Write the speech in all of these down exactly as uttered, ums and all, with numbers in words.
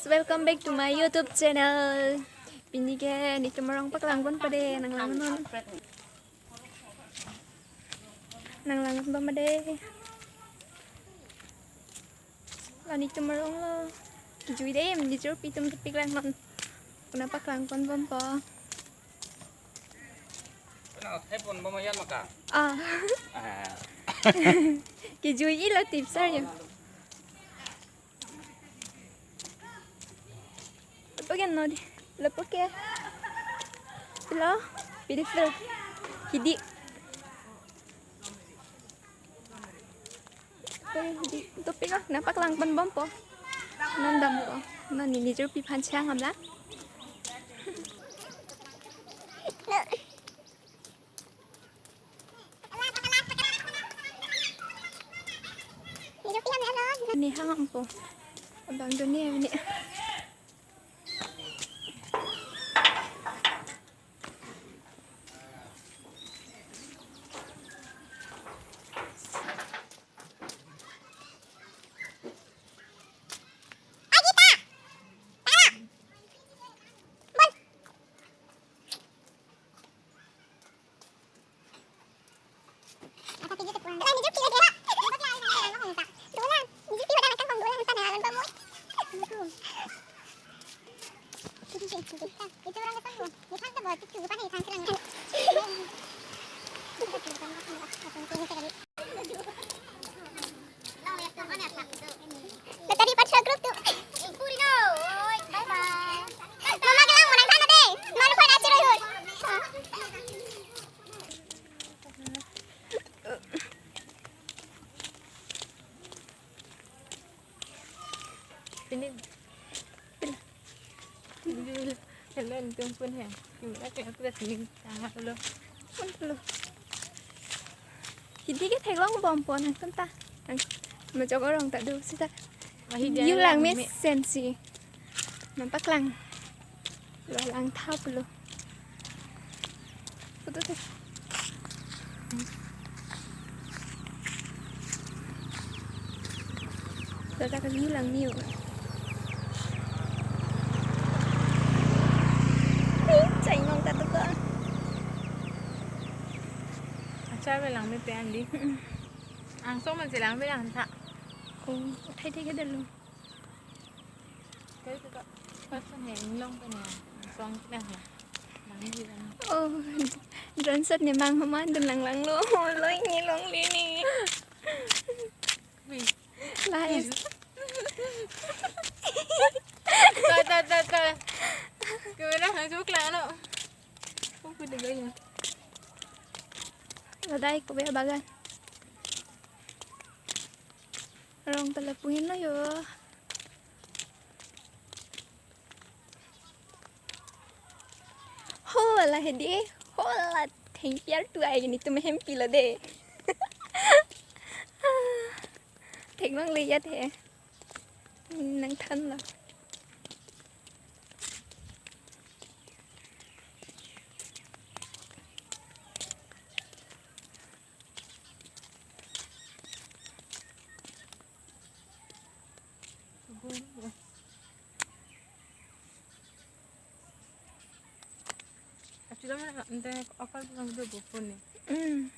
Welcome back to my YouTube channel. Pini ke netum arong paklang ponpo de, nang langnon. Nang langnon de. La netum arong lo. Jui de, em, nejirpi atum kepik langnon. Kuna paklang ponpo. Kuna, hai pon bom yan maka. Ah. Ah. Kejui-i lo tip sar yo. Lapu ke non di. Lapu ke. Lo, beautiful. Hidi. Lapu ke hidi. Lapu ke nang paklang pon bompo. Non dampo. Non ne nejirpi aphan chang amla. Ne hang ampo. Abang do ne ne. Tadi part sa group tu. Mama kelang menang than de. Manu pen achiro yun. Pini, pini, pini, hello, netum pun he. Kimra ke aku dah sini tanggal lo. Pun lo. Hidi ke theklong bompo nangtum ta. Nang majok arong ta do seta. Ahi dia. View lang lang me me- sensi. Nang paklang. Lo lang tha pulo. Photo te. Data ka view lang niu. Hei, chai nong ta tu ka. Achar me lang me pe an di. Mm-mm. Angsong man si lang me lang tha. Oh, thai thai ke dalu. Kau tu ka, kau tu ne, inglong tu ne, song tu ne, nang ni kan. Oh, drone shot ne mang haman dun lang lang lo, lo ini long le ni. Wih. Live. Ta, ta, ta, ta. Kamera hang juk lang no. Kau pun dega ya. Ladai ko be bagan. Arong ta lapu henlo yo. Ho la hedi, ho la thengpi artu ai netum hempi lo de. Thek mang le ya the. Nang than lo. Actually, mana ente akal pulang do phone ni. Hmm.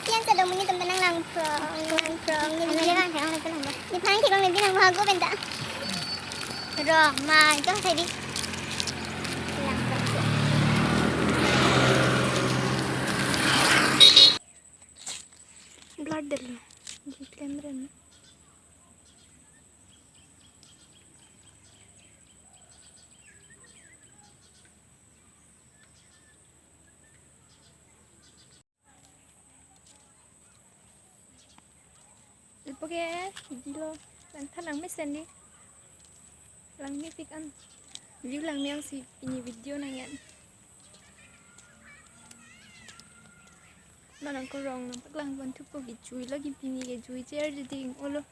Pian sa dong muni teman nang lang prong, nang lang prong. Ni muni kan thang lang prong. Ni phang thek lang ni binang mago benta. Ro, ma, jo sai di. Lang prong. Blur del. Di klem rem. Lapu ke, dilo, lang tha lang mesen di. Lang mepik an. View lang me ang si pini video nang yan. Nang nang korong nang paklang pon thupo kejui lagi pini kejui cher jeding olo.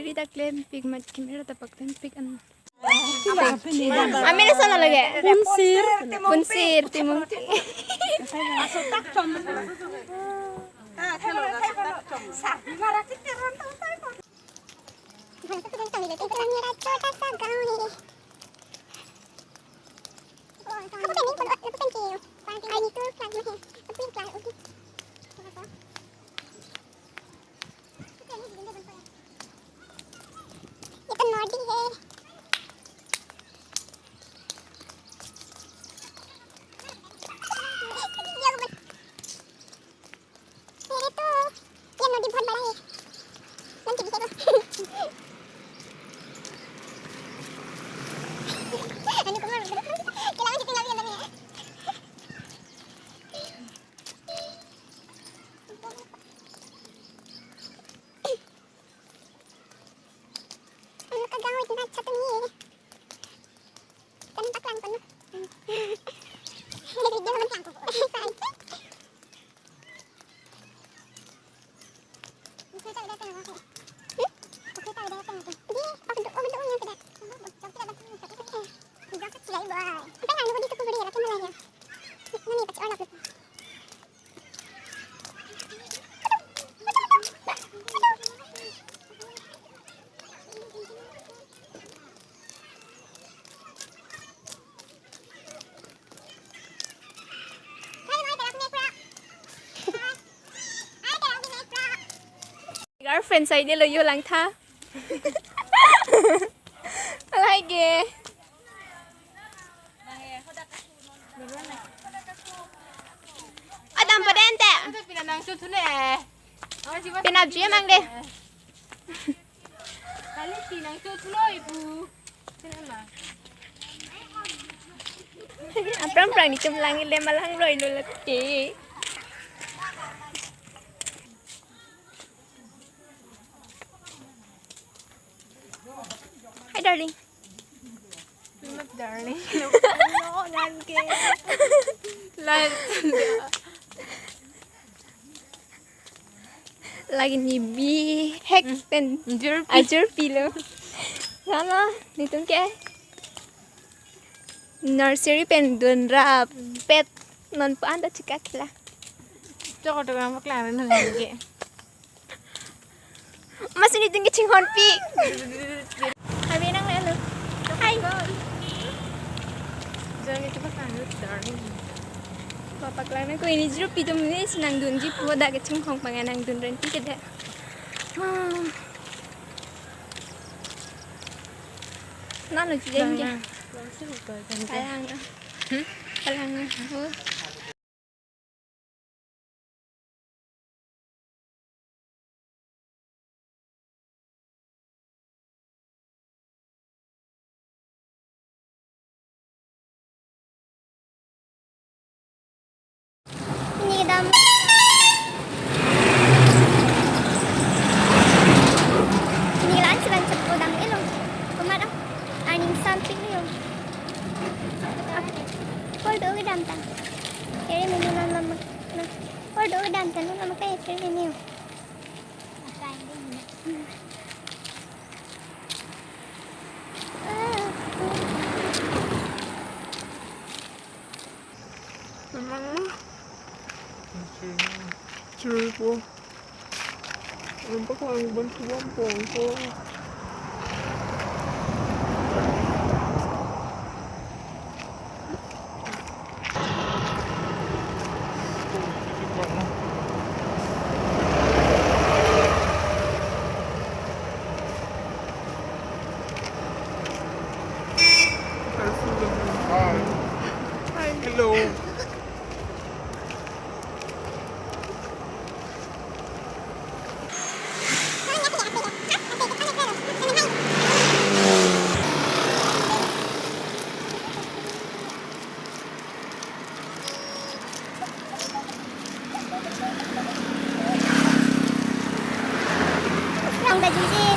Kita klempik mat, camera ta paklempik an. Amen, sana lagi. Punsir. Punsir, timung ti. ये तो नदी है। मेरे तो ये नदी बहुत बड़ा है। मन के दिखे तो। अनुपमा, केला में जितनी नदी है। हम लोग का गांव इतना अच्छा तो नहीं है। Kan paklang pano. Video man lang po. Di, waktu, waktu yang tidak. Jauh tidak bantu. Jauh tidak boy. Kita nggak nunggu di suku beri ya, tapi malah ya. Ini pasti orang. Girlfriend sai ne lo yo lang tha. Lagi. Adam padente. Pina nang su thune. Pina ji mang de. Kali si nang su thulo ibu. Aphrang phrang nitum lang ile malang roi lo lagi. Hi, darling. Not darling. No, nan ke. Live. Lagi ni bihek pen ajur pi. Ajur pilo. Sana, nitum ke. Nursery pen dunrap pet non pa anda chika kila. Chok to kamu kelar nang ke. Mas ini tinggi chinghon pi. Abi nang lelo. Hai. Jangan itu pas lanjut, darling. Bapak lang ko ini juru pidum ni senang dunji pu da ke chinghon pangan nang dun renti ke da. Ah. Nalo jeng ja. Kalang. Hmm? Kalang. Oh. Ini kedam. Ini kelan selan cepu dam ilong. Komat ah. Aning samping ilong. Kol do kedam tang. Kere menu non mamak. Kol do kedam tang non mamak kaya kere menu. Memang mah. Curi po. Nampak lang ban kubang pong ko. Hi. Hello. Ang dajiji.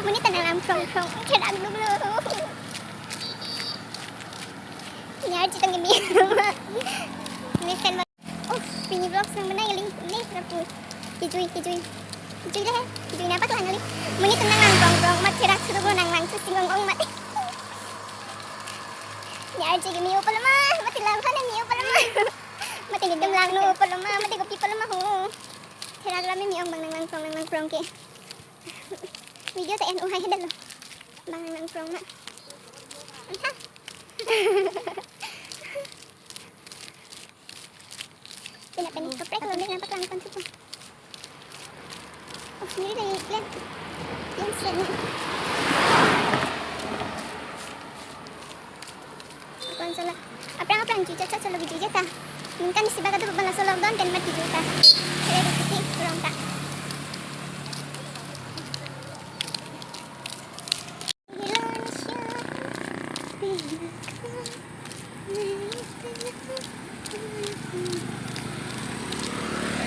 Muni tanang lam krong krong. Kedang dulu. Ini aja tang ini. Ini kan. Oh, pini vlogs nang menang ling. Ini rapu. Kijui, kijui. Jui le he, jui na paklang kali. Monit atum nanglang prong prong, mat therak thuruk lo nanglang thu sing ong ong mat. Ne arje ke me-o pulo ma, mate langphan ne me-o pulo ma. Mate netum langno pulo ma, mate kopi pulo ma ho. Therak lam me-o abang nanglang prong, nanglang prong ke. Video ta en-o hai hedet lo. Abang nanglang prong ma. Aha. Pina pini kaprek lo, ne paklang pon thupo. Oh, ne lagi plan. Plan set ne. Kon solo. Aphrang aphrang jui chot chot solo video jui ta. Ningkan isi bak adu bala solo don pen mat jui ta. Kali di siti kurang ta.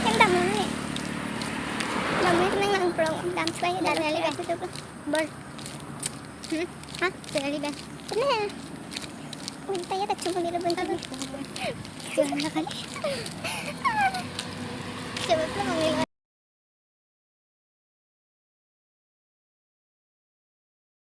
Hem dam lo ne. Dam lo ne, nanglang prong, dam chwai, dam chwai, dam chwai. Bol. Hmm? Ha? Chwai dam. Ne. Unta ya ta chum ni lo bun. Chwai na kali. Coba lo mangi.